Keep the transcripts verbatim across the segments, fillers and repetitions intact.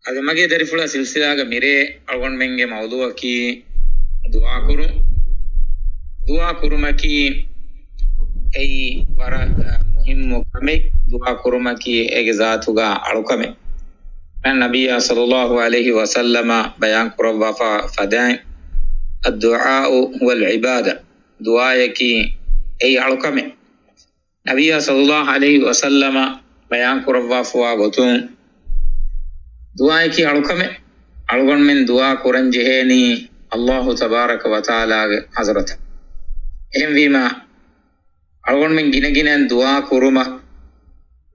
އަދި މަގޭ ދަރިފުޅާ ސިލްސިލާގަ މިރޭ އަޅުގަނޑުމެންގެ މައުޟޫއަކީ ދުޢާ ކުރުން. ދުޢާ ކުރުމަކީ އެއީ ވަރަށް މުހިއްމު ކަމެއް. ދުޢާ ކުރުމަކީ އޭގެ ޒާތުގަ އަޅުކަމެއް. މާތް ނަބިއްޔާ ޞައްލައްލާހު ޢަލައިހި ވަސައްލަމަ ބަޔާން ކުރައްވާފަ ފަދައިން، "الدعاء هو العبادة." ދުޢާއަކީ އެއީ އަޅުކަމެއް. ނަބިއްޔާ ޞައްލައްލާހު ޢަލައިހި ވަސައްލަމަ ބަޔާން ކުރައްވާފަވާ ގޮތުން، ދުޢާއަކީ އަޅުކަމެއް. އަޅުގަނޑުމެން ދުޢާ ކުރަން ޖެހޭނީ އައްލާހު ތަބާރަކަ ވަތަޢާލާގެ ޙަޟްރަތަށް. އެހެންވީމަ، އަޅުގަނޑުމެން ގިނަގިނައިން ދުޢާ ކުރުމަށް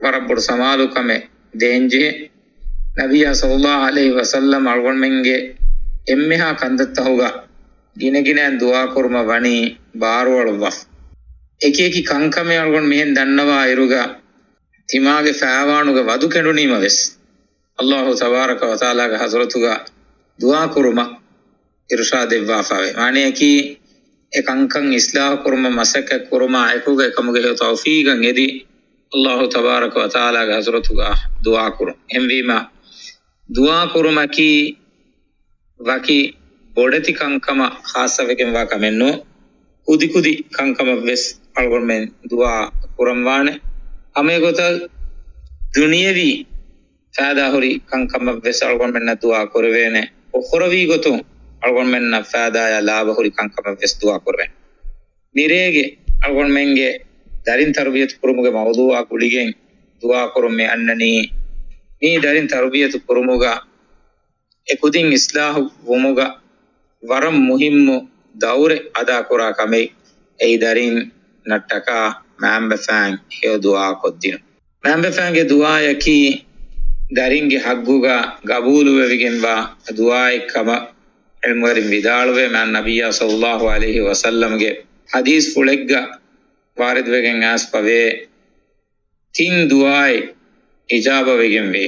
ވަރަށް ބޮޑު ސަމާލުކަމެއް ދޭންޖެހޭ. ނަބިއްޔާ ޞައްލައްލާހު ޢަލައިހި ވަސައްލަމަ އަޅުގަނޑުމެންގެ އެންމެހާ ކަންތައްތަހުގަ ގިނަގިނައިން ދުޢާ ކުރުމަށް ވަނީ ބާރުއަޅުއްވާފަ. އެކި އެކި ކަންކަމެއް އަޅުގަނޑު މިހެން ދަންނަވާ އިރުގަ، ތިމާގެ ފައިވާނުގެ ވަދު ކެނޑުނީމަ ވެސް، އައްލާހު ތަބާރަކަ ވަތަޢާލާގެ ޙަޟްރަތުގަ ދުޢާ ކުރުމަށް އިރުޝާދެއްވާފަވޭ. މާނަޔަކީ، އެ ކަންކަން އިޞްލާޙު ކުރުމަށް މަސައްކަތް ކުރުމާ އެކުގަ އެކަމުގެ ހެޔޮ ތައުފީގަށް އެދި، އައްލާހު ތަބާރަކަ ވަތަޢާލާގެ ޙަޟްރަތުގަ ދުޢާ ކުރުން. އެހެންވީމަ، ދުޢާ ކުރުމަކީ ވަކި ބޮޑެތި ކަންކަމަށް ޚާއްޞަވެގެންވާ ކަމެއް ނޫން. ކުދިކުދި ކަންކަމަށް ވެސް އަޅުގަނޑުމެން ދުޢާ ކުރަންވާނެ. ހަމައެގޮތަށް ދުނިޔަވީ ފައިދާހުރި ކަންކަމަށް ވެސް އަޅުގަނޑުމެންނަށް ދުޢާ ކުރެވޭނެ. އުޚްރަވީ ގޮތުން އަޅުގަނޑުމެންނަށް ފައިދާޔާ ލާބަހުރި ކަންކަމަށް ވެސް ދުޢާ ކުރެވޭނެ. މިރޭގެ އަޅުގަނޑުމެންގެ ދަރިން ތަރުބިޔަތު ކުރުމުގެ މައުޟޫއާ ގުޅިގެން ދުޢާ ކުރުން މި އަންނަނީ، މި ދަރިން ތަރުބިޔަތު ކުރުމުގަ އެކުދިން އިޞްލާޙު ވުމުގަ ވަރަށް މުހިއްމު ދައުރެއް އަދާކުރާ ކަމެއް. އެއީ ދަރިންނަށްޓަކާ މައިންބަފައިން ހެޔޮ ދުޢާ ކޮށްދިނުން. މައިންބަފައިންގެ ދުޢާއަކީ ދަރިންގެ ޙައްޤުގަ ގަބޫލުވެވިގެންވާ ދުޢާއެއް ކަމަށް ޢިލްމުވެރިން ވިދާޅުވޭ. މާތް ނަބިއްޔާ ޞައްލައްލާހު ޢަލައިހި ވަސައްލަމްގެ ޙަދީޘްފުޅެއްގަ ވާރިދުވެގެން އައިސްފަވޭ، ތިން ދުޢާއެއް އިޖާބަވެގެންވޭ.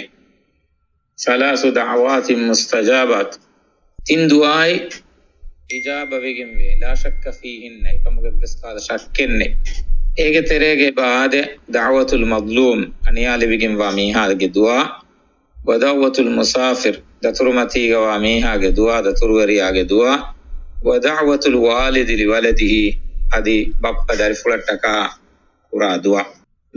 ثلاث دعوات مستجابات. ތިން ދުޢާއެއް އިޖާބަވެގެންވޭ. لا شك فيهن، އެކަމުގަ އެއްވެސް ކަހަލަ ޝައްކެއް ނެތް. އޭގެ ތެރޭގަ އެބަ އާދޭ، دعوة المظلوم، އަނިޔާ ލިބިގެންވާ މީހާގެ ދުޢާ، ودعوة المسافر، ދަތުރުމަތީގަވާ މީހާގެ ދުޢާ، ދަތުރުވެރިޔާގެ ދުޢާ، ودعوة الوالد لولده، އަދި ބައްޕަ ދަރިފުޅަށްޓަކާ ކުރާ ދުޢާ.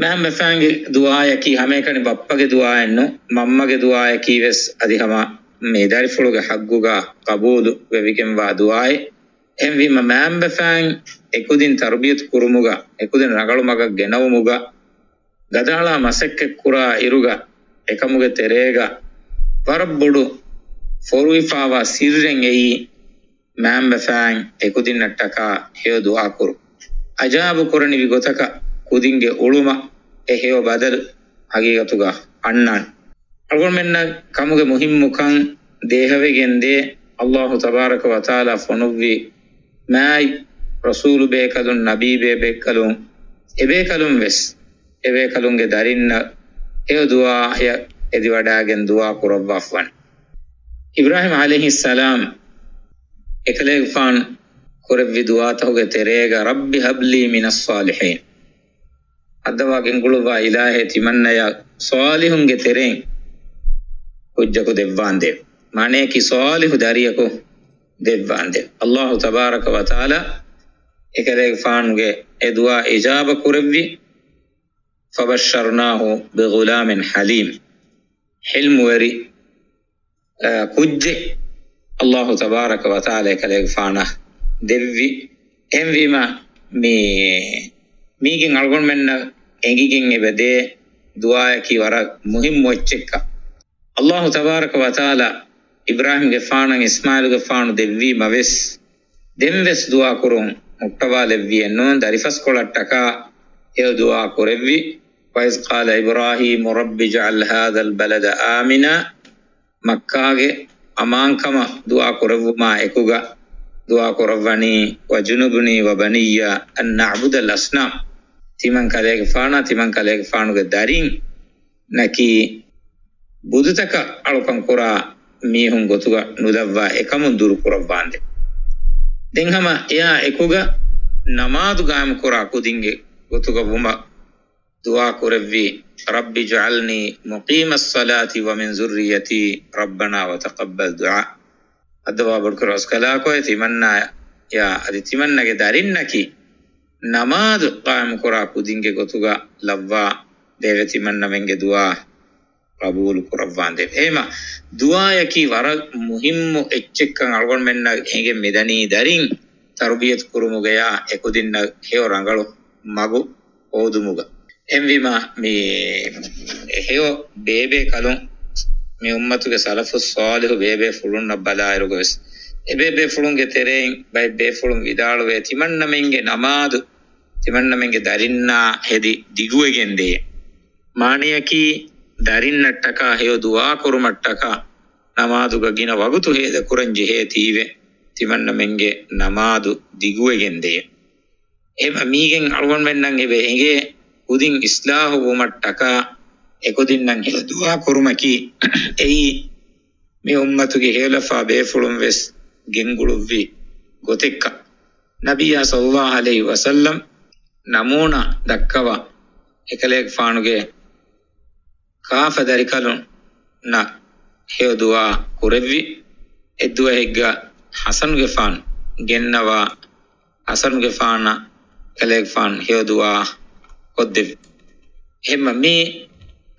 މައިންބަފައިންގެ ދުޢާއަކީ ހަމައެކަނި ބައްޕަގެ ދުޢާއެއްނު، މަންމަގެ ދުޢާއަކީ ވެސް އަދި ހަމަ މި ދަރިފުޅުގެ ޙައްޤުގަ ޤަބޫލު ވެވިގެންވާ ދުޢާއެއް. އެހެންވީމަ، މައިންބަފައިން އެކުދިން ތަރުބިޔަތު ކުރުމުގަ، އެކުދިން ރަނގަޅު މަގަށް ގެނައުމުގަ، ގަދައަޅާ މަސައްކަތް ކުރާ އިރުގަ، އެކަމުގެ ތެރޭގަ ވަރަށް ބޮޑު ފޮރުވިފާވާ ސިއްރެއް އެއީ، މައިންބަފައިން އެކުދިންނަށްޓަކާ ހެޔޮ ދުޢާ ކުރުން. އަޖާބު ކުރަނިވި ގޮތަކަށް ކުދިންގެ އުޅުމަށް އެ ހެޔޮ ބަދަލު ހަގީގަތުގަ އަންނާނެ. އަޅުގަނޑުމެންނަށް ކަމުގެ މުހިއްމުކަން ދޭހަވެގެންދޭ، އައްލާހު ތަބާރަކަ ވަތަޢާލާ ފޮނުއްވި މާތް ރަސޫލު ބޭކަލުން، ނަބީ ބޭބޭކަލުން، އެބޭކަލުން ވެސް އެބޭކަލުންގެ ދަރިންނަށް ހެޔޮ ދުޢާއެއް އެދިވަޑައިގެން ދުޢާ ކުރައްވާފަވާނެ. އިބްރާހީމް ޢަލައިހިއްސަލާމް އެކަލޭގެފާނު ކުރެއްވި ދުޢާތަކުގެ ތެރޭގަ، رب هب لي من الصالحين، ހައްދަވާ ގެންގުޅުއްވާ އިލާހޭ، ތިމަންނަޔަށް ޞާލިޙުންގެ ތެރެއިން ކުއްޖަކު ދެއްވާނދޭ. މާނަޔަކީ ޞާލިޙު ދަރިޔަކު ދެއްވާނދޭ. އައްލާހު ތަބާރަކަ ވަތަޢާލާ އެކަލޭގެފާނުގެ އެ ދުޢާ އިޖާބަ ކުރެއްވި، فبشرناه بغلام حليم، ޙިލްމުވެރި، އަ، ކުއްޖެއް އައްލާހު ތަބާރަކަ ވަތަޢާލާ އެކަލޭގެފާނަށް ދެއްވި. އެހެންވީމަ، މި، މީގެން އަޅުގަނޑުމެންނަށް އެނގިގެން އެބަދޭ ދުޢާއަކީ ވަރަށް މުހިއްމު އެއްޗެއްކަން. އައްލާހު ތަބާރަކަ ވަތަޢާލާ އިބްރާހީމްގެފާނަށް އިސްމާޢީލުގެފާނު ދެއްވީމަވެސް، ދެންވެސް ދުޢާ ކުރުން މުއްޓަވާލެއްވިއެއްނޫން. ދަރިފަސްކޮޅަށްޓަކާ ހެޔޮ ދުޢާ ކުރެއްވި، وإذ قال إبراهيم رب اجعل هذا البلد آمنا، މައްކާގެ އަމާންކަމަށް ދުޢާ ކުރެއްވުމާ އެކުގަ ދުޢާ ކުރައްވަނީ، واجنبني وبني أن نعبد الأصنام، ތިމަން ކަލޭގެފާނާ ތިމަން ކަލޭގެފާނުގެ ދަރިންނަކީ ބުދުތަކަށް އަޅުކަން ކުރާ މީހުން ގޮތުގަ ނުލައްވާ އެކަމުން ދުރު ކުރައްވާނދޭ. ދެން ހަމަ އެއާ އެކުގަ ނަމާދު ގާއިމް ކުރާ ކުދިންގެ ގޮތުގަ ވުމަށް ދުޢާ ކުރެއްވި، رب اجعلني مقيم الصلاة ومن ذريتي ربنا وتقبل دعاء. އައްދަވާ ބޮޑުކުރެއްވި ރަސްކަލާކޮއެ ތިމަންނާޔާ އަދި ތިމަންނަގެ ދަރިންނަކީ ނަމާދު ޤާއިމުކުރާ ކުދިންގެ ގޮތުގަ ލައްވާ ދޭވެ ތިމަންނަމެންގެ ދުޢާ ޤަބޫލު ކުރައްވާނދޭވެ. އެހެމަ ދުޢާޔަކީ ވަރަށް މުހިއްމު އެއްޗެއްކަން އަޅުގަނޑުމެންނަށް އެނގެން މިދަނީ ދަރިން ތަރުބިޔަތު ކުރުމުގަޔާ އެކުދިންނަށް ހެޔޮ ރަނގަޅު މަގު ހޯދުމުގަ. އެހެންވީމަ މި ހެޔޮ ބޭބޭކަލުން މި އުއްމަތުގެ ސަލަފުއް ޞާލިޙު ބޭބޭފުޅުންނަށް ބަލާއިރުގަވެސް އެ ބޭބޭފުޅުންގެ ތެރެއިން ބައެއް ބޭފުޅުން ވިދާޅުވޭ ތިމަންނަމެންގެ ނަމާދު ތިމަންނަމެންގެ ދަރިންނާ ހެދި ދިގުވެގެންދޭ. މާނަޔަކީ ދަރިންނަށްޓަކާ ހެޔޮ ދުޢާ ކުރުމަށްޓަކާ ނަމާދުގަ ގިނަ ވަގުތު ހޭދަކުރަން ޖެހޭ ތީވެ ތިމަންނަމެންގެ ނަމާދު ދިގުވެގެންދޭ. އެހެމަ މީގެން އަޅުގަނޑުމެންނަށް އެބަ އެނގޭ ކުދިން އިޞްލާޙު ވުމަށްޓަކާ އެކުދިންނަށް ހެޔޮ ދުޢާ ކުރުމަކީ އެއީ މި އުއްމަތުގެ ހެޔޮލަފާ ބޭފުޅުން ވެސް ގެންގުޅުއްވި ގޮތެއްކަން. ނަބިއްޔާ ޞައްލައްލާހު ޢަލައިހި ވަސައްލަމް ނަމޫނާ ދައްކަވާ އެކަލޭގެފާނުގެ ކާފަ ދަރިކަލުންނަށް ހެޔޮ ދުޢާ ކުރެއްވި. އެއްދުވަހެއްގަ ޙަސަނުގެފާނު ގެންނަވާ ޙަސަނުގެފާނަށް އެކަލޭގެފާނު ހެޔޮ ދުޢާ ކޮށްދެއްވި. އެހެންމަ މި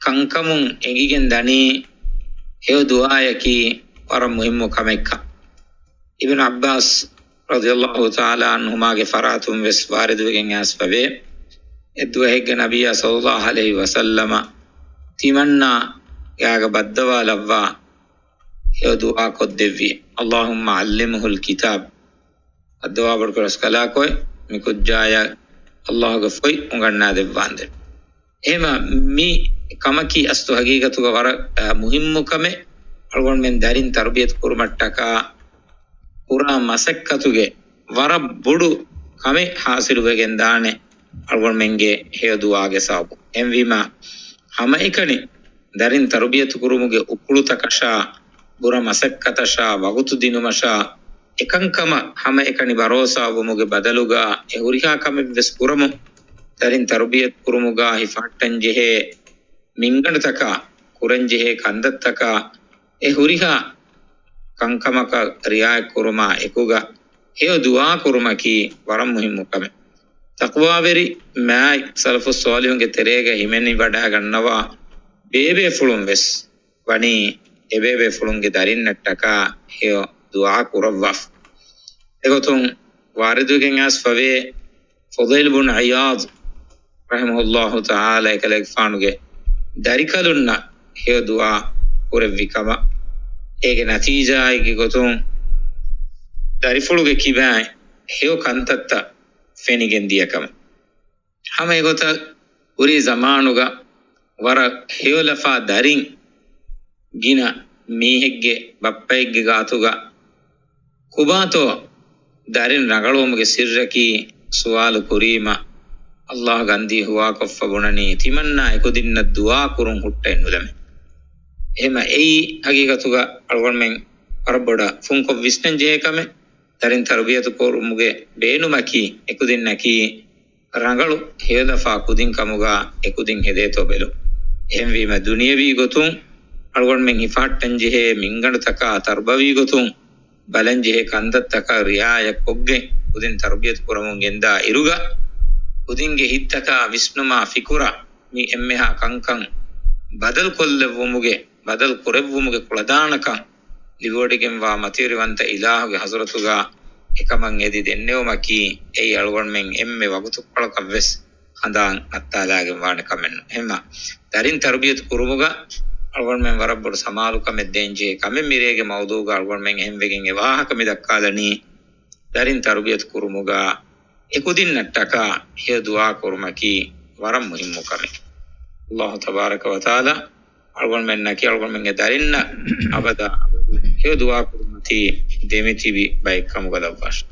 ކަންކަމުން އެނގިގެން ދަނީ ހެޔޮ ދުޢާޔަކީ ވަރަށް މުހިއްމު ކަމެއްކަން. އިބްނު ޢައްބާސް ރަޟިޔައްލާހު ތަޢާލާ ޢަންހުމާގެ ފަރާތުން ވެސް ވާރިދުވެގެން އައިސްފަވޭ. އެއްދުވަހެއްގަ ނަބިއްޔާ ޞައްލައްލާހު ޢަލައިހި ވަސައްލަމަ ތިމަންނާ ގާގަ ބައްދަވާލައްވާ ހެޔޮ ދުޢާ ކޮށްދެއްވި. اللهم علمه الكتاب. އައްދަވާ ބޮޑުކުރެއްވި ރަސްކަލާކޮއެ މި ކުއްޖާޔަށް އައްލާހުގެ ފޮތް އުނގަންނާދެއްވާނދޭ. އެހެމަ މި ކަމަކީ އަސްލު ހަގީގަތުގަ ވަރަށް، އަ، މުހިއްމު ކަމެއް. އަޅުގަނޑުމެން ދަރިން ތަރުބިޔަތު ކުރުމަށްޓަކާ ކުރާ މަސައްކަތުގެ ވަރަށް ބޮޑު ކަމެއް ހާސިލުވެގެން ދާނެ އަޅުގަނޑުމެންގެ ހެޔޮ ދުޢާގެ ސަބަބުން. އެހެންވީމަ ހަމައެކަނި ދަރިން ތަރުބިޔަތު ކުރުމުގެ އުކުޅުތަކަށާ، ބުރަ މަސައްކަތަށާ، ވަގުތު ދިނުމަށާ، އެކަންކަމަށް ހަމައެކަނި ބަރޯސާވުމުގެ ބަދަލުގަ އެ ހުރިހާ ކަމެއްވެސް ކުރަމުން، ދަރިން ތަރުބިޔަތު ކުރުމުގަ ހިފަހައްޓަން ޖެހޭ މިންގަނޑުތަކާ، ކުރަންޖެހޭ ކަންތައްތަކާ، އެ ހުރިހާ ކަންކަމަކަށް ރިޢާޔަތް ކުރުމާ އެކުގަ ހެޔޮ ދުޢާ ކުރުމަކީ ވަރަށް މުހިއްމު ކަމެއް. ތަޤްވާވެރި މާތް ސަލަފުއް ޞާލިޙުންގެ ތެރޭގަ ހިމެނިވަޑައިގަންނަވާ ބޭބޭފުޅުން ވެސް ވަނީ އެބޭބޭފުޅުންގެ ދަރިންނަށްޓަކާ ހެޔޮ ދުޢާ ކުރައްވާފަ. އެގޮތުން ވާރިދުވެގެން އައިސްފަވޭ، ފުޟައިލް ބުން ޢިޔާޟް ރަޙިމަހުﷲ ތަޢާލާ އެކަލޭގެފާނުގެ ދަރިކަލުންނަށް ހެޔޮ ދުޢާ ކުރެއްވި ކަމަށް، އޭގެ ނަތީޖާއެއްގެ ގޮތުން ދަރިފުޅުގެ ކިބައިން ހެޔޮ ކަންތައްތައް ފެނިގެން ދިޔަ ކަމަށް. ހަމަ އެގޮތަށް ހުރި ޒަމާނުގަ ވަރަށް ހެޔޮލަފާ ދަރިން ގިނަ މީހެއްގެ ބައްޕައެއްގެ ގާތުގަ ކޮބާތޯ ދަރިން ރަނގަޅުވުމުގެ ސިއްރަކީ ސުވާލު ކުރީމަ، އައްލާހު ގަންދީ ހުވާކޮށްފަ ބުނަނީ ތިމަންނާ އެކުދިންނަށް ދުޢާ ކުރުން ހުއްޓައެއް ނުލަމެ. އެހެމަ އެއީ ހަގީގަތުގަ އަޅުގަނޑުމެން ވަރަށް ބޮޑަށް ފުންކޮށް ވިސްނަން ޖެހޭ ކަމެއް. ދަރިން ތަރުބިޔަތު ކުރުމުގެ ބޭނުމަކީ އެކުދިންނަކީ ރަނގަޅު ހެޔޮލަފާ ކުދިން ކަމުގަ އެކުދިން ހެދޭތޯ ބެލުން. އެހެންވީމަ ދުނިޔަވީ ގޮތުން އަޅުގަނޑުމެން ހިފަހައްޓަން ޖެހޭ މިންގަނޑުތަކާ، ތަރުބަވީ ގޮތުން ބަލަން ޖެހޭ ކަންތައްތަކަށް ރިޢާޔަތް ކޮށްގެން ކުދިން ތަރުބިޔަތު ކުރަމުން ގެންދާ އިރުގަ، ކުދިންގެ ހިތްތަކާ ވިސްނުމާ ފިކުރާ މި އެންމެހާ ކަންކަން ބަދަލުކޮށްލެއްވުމުގެ، ބަދަލު ކުރެއްވުމުގެ ކުޅަދާނަކަން ލިބިވޮޑިގެންވާ މަތިވެރިވަންތަ އިލާހުގެ ޙަޟްރަތުގަ އެކަމަށް އެދި ދެންނެވުމަކީ، އެއީ އަޅުގަނޑުމެން އެންމެ ވަގުތުކޮޅަކަށްވެސް ހަނދާން ނައްތާލާގެން ވާނެ ކަމެއް ނޫން. އެހެންމަ ދަރިން ތަރުބިޔަތު ކުރުމުގަ އަޅުގަނޑުމެން ވަރަށް ބޮޑު ސަމާލުކަމެއް ދޭންޖެހޭ ކަމެއް މިރޭގެ މައުޟޫގަ އަޅުގަނޑުމެން އެހެންވެގެން އެ ވާހަކަ މި ދައްކާލަނީ، ދަރިން ތަރުބިޔަތު ކުރުމުގަ އެކުދިންނަށްޓަކާ ހެޔޮ ދުޢާ ކުރުމަކީ ވަރަށް މުހިއްމު ކަމެއް. އައްލާހު ތަބާރަކަ ވަތަޢާލާ އަޅުގަނޑުމެންނަކީ އަޅުގަނޑުމެންގެ ދަރިންނަށް އަބަދާ އެހެޔޮ ދުޢާ ކުރުމަތީ ދެމިތިބި ބައެއްކަމުގަ ލައްވާށި.